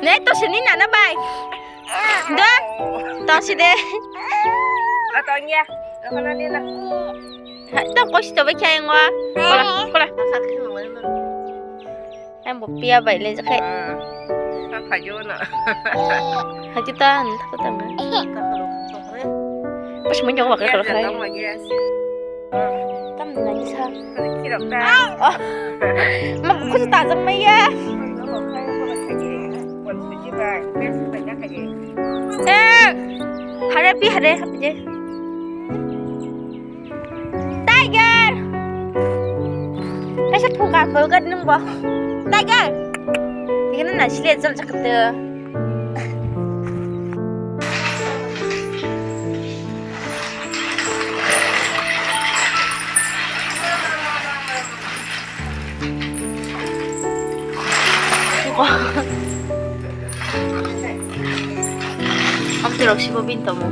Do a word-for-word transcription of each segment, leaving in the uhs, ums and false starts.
Nei, to sini nana bai. Do, to si de. Atong ya. Ako na nila. Hai, to kosi to bai kya ngo. Kola, kola. Ang bo pia bai le jakai. Apa jo na. Hakita, ang thapa tanga. Pas mo nyong wakil kalau kai. Tam nangisa. Kirok ta. Oh. Mak kusa tajang maya. Eh. Hare pi hare je. Tiger. Kaisa phuka kolgat nung bo. Tiger. Tigana na sile jal jakte. Amte rok sibo bin tomo.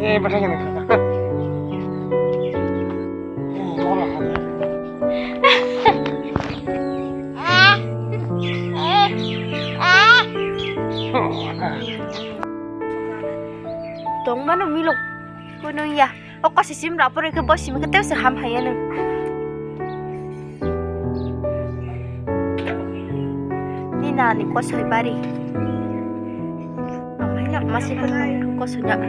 Eh, bahaya nih. Tong mano milok. Kuno ya. O kasi sim ra pore ke bosi mi ke tewse ham haya nung. Ni nani kosoi bari. Amai na masi ko kosoi na.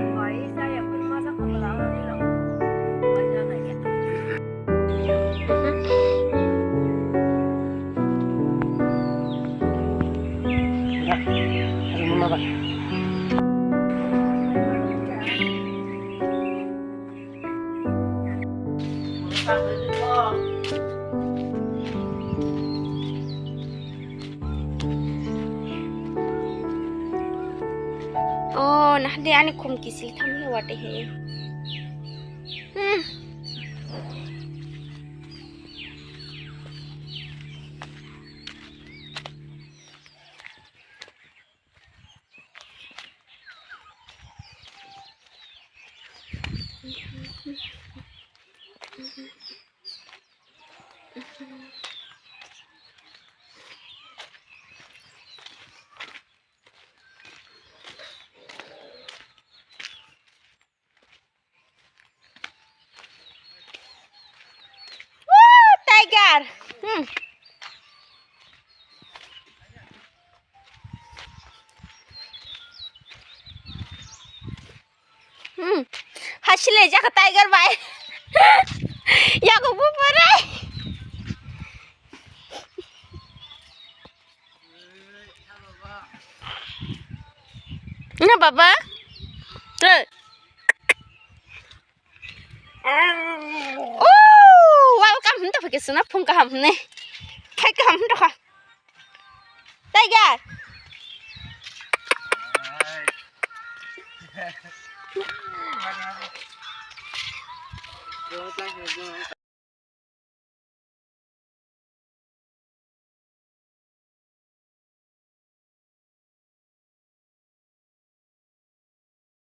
Oh, nah de ani khum kisil tham he wate he. Hmm. Woo, tiger. Hmm. Hmm. Hasile jaka tiger bai. Yago bupare. Na baba. Hey. Oh, welcome. Hum to phake suna phung kaham ne. Phai kaham hum to kha. Tiger.